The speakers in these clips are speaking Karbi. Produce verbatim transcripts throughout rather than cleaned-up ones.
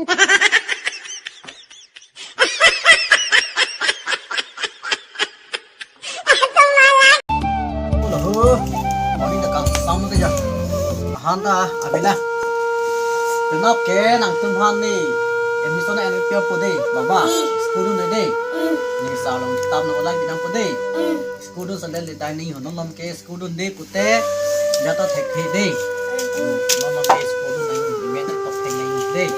Hello, morning, dakang sam ke ya. Ahan ta, abina. Penap ke nangtum aphan ne admission en-pi dampo dei, baba. School dun dei. Neli sir along tam nang lang pi dampo dei. School dun sandal le dai neli ho, non non ke school dun dei pute, jata thekthe dei. Non non ke school dun nang, men tok thek nang dei.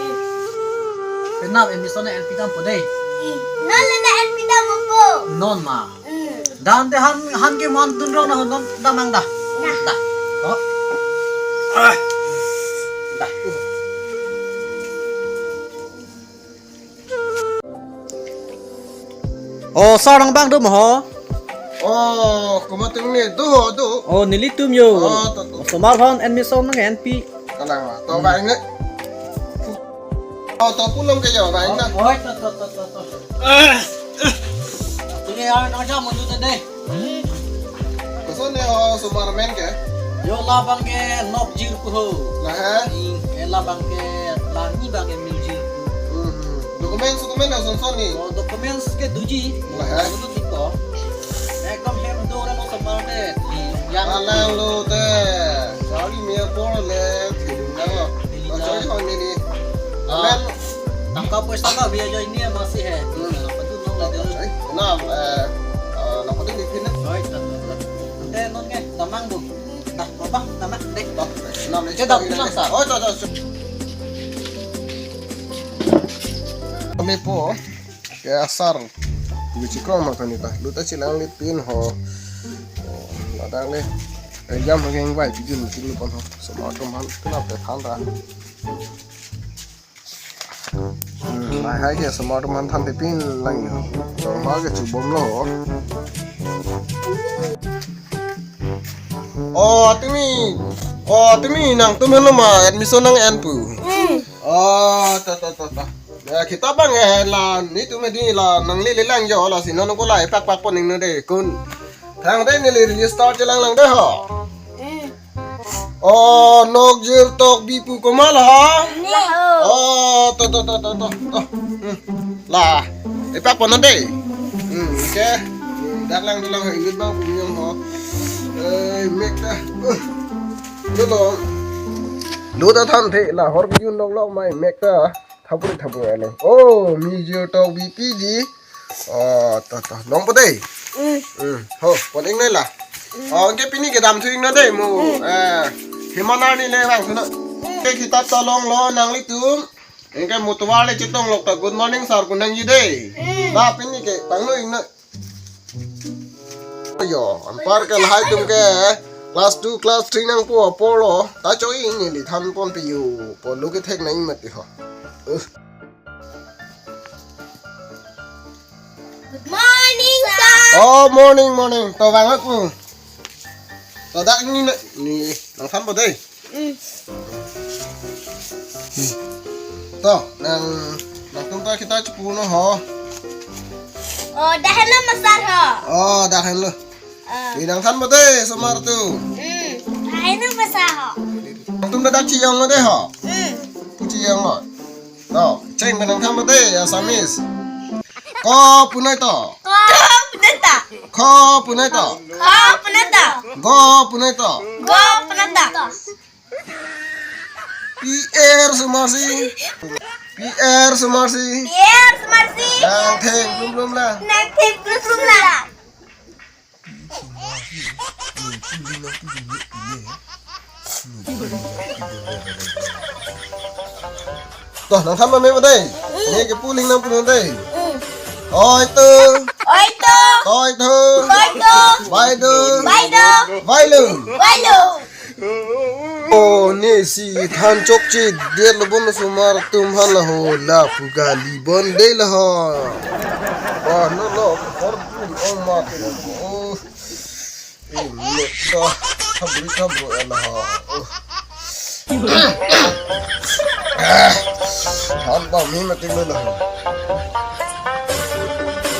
Penap admission en-pi dampo dei. Non le na en-pi dampo. Non ma. Hmm. Dan te han, han ke man tun rong na, non damnang da. Nah. Da. Oh. Ah. Da. Oh, sir nang bang do mo ho? Oh, komat atum ne do ho do. Oh, nelitum yo. Oh, to, to. Osomar aphan admission nang en-pi. Kalang ma. To bang ne. Oh, to pulang ke yo bang na. Oh, to, to, to, to, to. Tumi ya nang jam mo dei. Koson ne ho osomar amen ke? Yo labang ke Nokjir pu ho. Lahai? Ing, eh, labang ke, la ni bang ke Miljir pu. Hmm. Documents, documents ason son ne? Oh, documents ke doji. Lahai? Doji ko. Ekdom hem do ran osomar dei. Yang alang lo te. Sorry, me apor le. Nang lo. Sorry, ho ne ni. Ah. Amen. Tangka poisa ka bhi ajo ini masih hai. Hmm. Nang padu nong la dei. Eh, na, eh, eh, nang padu ni phin na. Oi, ta, ta, ta. Te non ke damnang do. Dah, baba, damnang dei. Dah, nam ni. Ke dah, bilang sa. Oh, to, to. Kami po, ke asar. Gue cikrong makan ita. Lu ta chelang le pin ho. Oh, ladang le. Eh, jam lagi yang baik, jujur mesti lu pon ho. Osomar atum aphan, kenapa than ta? Hmm, lahai ke osomar atum aphan than te pin lang yo. Osomar ke chubom lo. Oh, tumi. Oh, tumi nangtum helo ma admission nang en pu. Hmm. Oh, to, to, to, to. Ya, kita bang eh la, netum dei la, nang le le lang yo la, si non ko la, eh, pak pak pon ning no dei, kun. Thang dei neli register chelang lang dei ho. Hmm. Oh, Nokjir Tokbi pu komat la ho? Lahai. Oh, to, to, to, to, to, to. Hmm. La. Epak pon non dei. Hmm, ke. Hmm, dak lang, dak lang, inut bang punyong ho. Eh, mek ta. Uh. Lo lo. Lo ta than the la, hor bijun lok lok mai mek ta. Thapur thapur alo. Oh, Nokjir Tokbi pi dei. Oh, to, to. Longpo dei. Hmm. Hmm. Ho, pon ing nai la. Hmm. Oh, anke pini ke damthu ing nang dei mo. Hmm. Eh, himar arni le vangthu nang. Hmm. Ke kitab ta longlo nanglitum. Anke mo tovar le chetong lok ta good morning sir pu nangji dei. Hmm. Ba pini ke pangno ing nang. Yo, anpar ke lahai atum ke class two, class three nangpo apor lo. Ta choi neli than ponpe yo. Po lo ke thek nang mati ho. Uh. Good morning, sir. Oh, morning, morning. To vang aku. To dak ni na, ni nang thanpo dei. Mm. To, nang, nangtum ta kita chepu non ho. Oh, dah henlo ma sir ho. Oh, dah henlo. Ah. Ni nang thanpo dei, osomar atum. Mm. Dah henlo ma sir ho. Nangtum ta dak chiyong lo dei ho. Mm. Pu chiyong lo. To, cheng pen nang thanpo dei, Assamese. Ko pu noi to. Ko pu noi to. Ko pu noi to. Ko pu noi to. Go pu noi to. Go pu noi to. P R Sumarsi. P R Sumarsi. P R Sumarsi. Nang theng plum plum la. Nang theng plum plum la. To, nang than ma me ma dei. Ne ke pu ling nang pu non dei. Oi to. Oi to. Toi to. Toi to. Bai to. Bai to. Bai lo. Bai lo. Oh, ne si than chokche det lo bon osomar atum aphan la ho, lapu gali bon dei la ho. Ba no lo, hor pun ong ma. Oh. Eh, mek ta, thabri thabro ala ha. Oh. Ah, than ba mi mati lo la ha.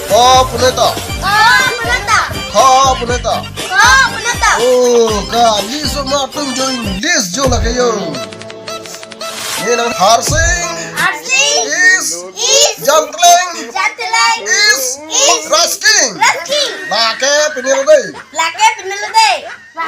Ko pu noi to. Ko pu noi to. Ko pu noi to. Ko pu noi to. Oh, ka ni osomar atum jo English jo lake yo. Ye nang Harsing. Harsing. Jangtleng. Jangtleng. Is. Is. Rasking. Rasking. Lake pini lo dei. Lake pini lo dei.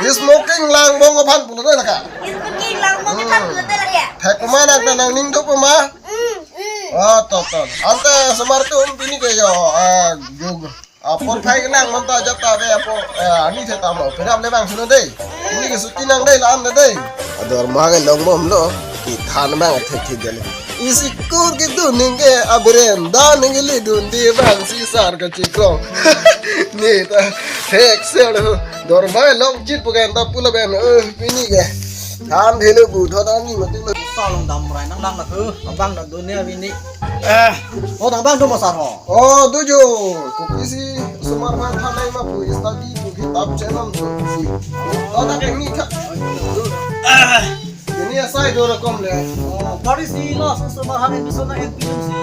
Smoking langbong aphan pulo dei lake. Smoking langbong aphan pulo dei lake. Thek ma nang ta nangning thupo ma. Mm, mm. Oh, to, to. Ante osomar atum pini ke yo, ah, jug. Apor phai nang manta jata be apo, eh, ani the tamo. Penap le bang suno dei. Pini ke suti nang dei la-an dei. Ador ma ke longbomlo. Kethan bang thek thek jale. Isi kur ke duning ke abrenda ningli dun di bang si sar ke chikrong. Ni ta thek se lo. Dorbai long chit pukan ta pula ben, eh, pini ke. Than thelo bu tho than ni mati lo. Salong dam rai nang lang la, eh, abang da dunia pini. Eh, oh, nang bang do ma sar ho. Oh, do jo. Kopisi osomar aphan than nai ma pu study pu kitab chenom do si. Oh, ta ke ni tha. Eh. Ini asai do rokom le. Oh, bari si lo, so so bahan itu sana N P M si.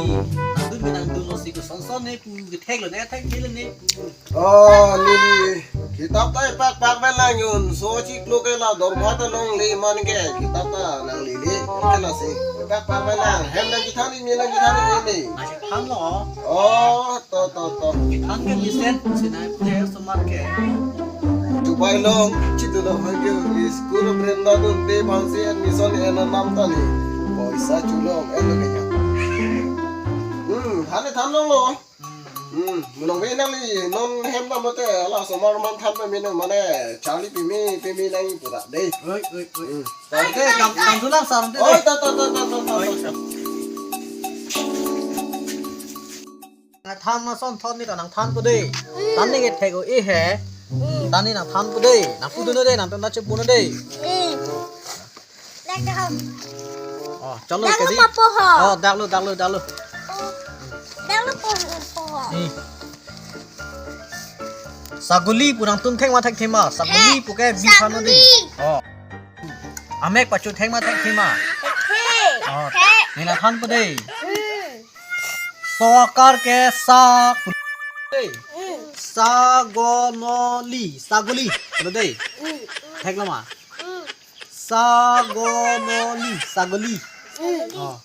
Nang dun nang dun lo si ko son son ne pu ke thek lo ne thek thek lo ne. Oh, neli kitab ta pak pak ben lang yun. So chiklo ke la dorbat along le man ke kitab ta nang lili ke la si. Pak pak ben lang. Hem nang kethan ni, nang kethan ni ni. Nang kethan lo. Oh, to to to. Kethan ke mesen sinai pu osomar ke. Dubai along chit lo ha ke school abrenda dunte bang si admission ena nam ta ni. Poisa chulong en lo ke ya. Hmm, hale than long lo. Hmm, mulong ve nangli non hem ta mate ala osomar man than pe mino mane charli pimi pimi nang pura dei. Oi, oi, oi. Hmm. Tante kam kam sulang sar tante. Oi, ta ta ta ta ta ta. Oi. Nang than ma son thon ni ta nang thanpo dei. Than ni ke thek o-e he. Than ni nang thanpo dei. Nang pu dun dei, nang than ta chepu dei. Dak dak. Oh, chalo dak ke lo di. Papo ho. Oh, dak lo, dak lo, dak lo. Dak lo po po ho. Hmm. Saguli pu nangtum thek ma thekthe ma. Saguli pu ke bi phan dei. Saguli. Oh. Amek pachu thek ma thekthe ma. Thekthe. Oh. Thek. Ni nang thanpo dei. Hmm. So akar ke sa pu dei. Hmm. Sagonoli, saguli. Lo dei. Hmm. Thek lo ma. Hmm. Sagonoli, saguli. Mm. Oh.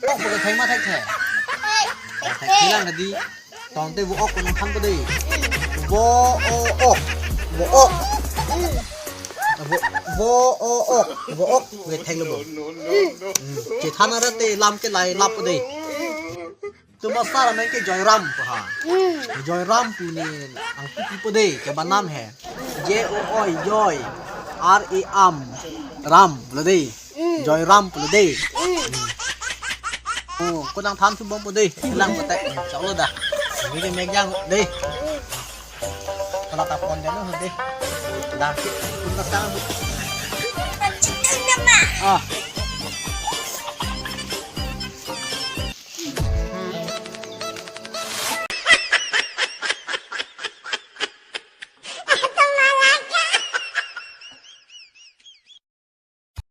Ok, pu ke thek ma thekthe. Thek. Oh, thekthe lang dei. Tangte vo-ok pu nang thanpo dei. Vo-o-ok. Vo-ok. Mm. Vo, vo-o-ok. Vo-ok. Pu ke thek lo bo. Mm. Mm. Chethan ra te lam ke lai lap dei. Mm. Tuma sar amen ke Joyram pu ha. Hmm. Joyram pu ni nangtum pipo dei, ke banam he. J O Y, Joy. R A M, Ram, lo dei. Hmm. Joyram pu lo dei. Hmm. Oh, ko nang than thu bom po dei. Lang pate. Chalo da. Ini ke megang dei. Hmm. Kalau tapon dei lo dei. Dah. Kita sekarang. Ah.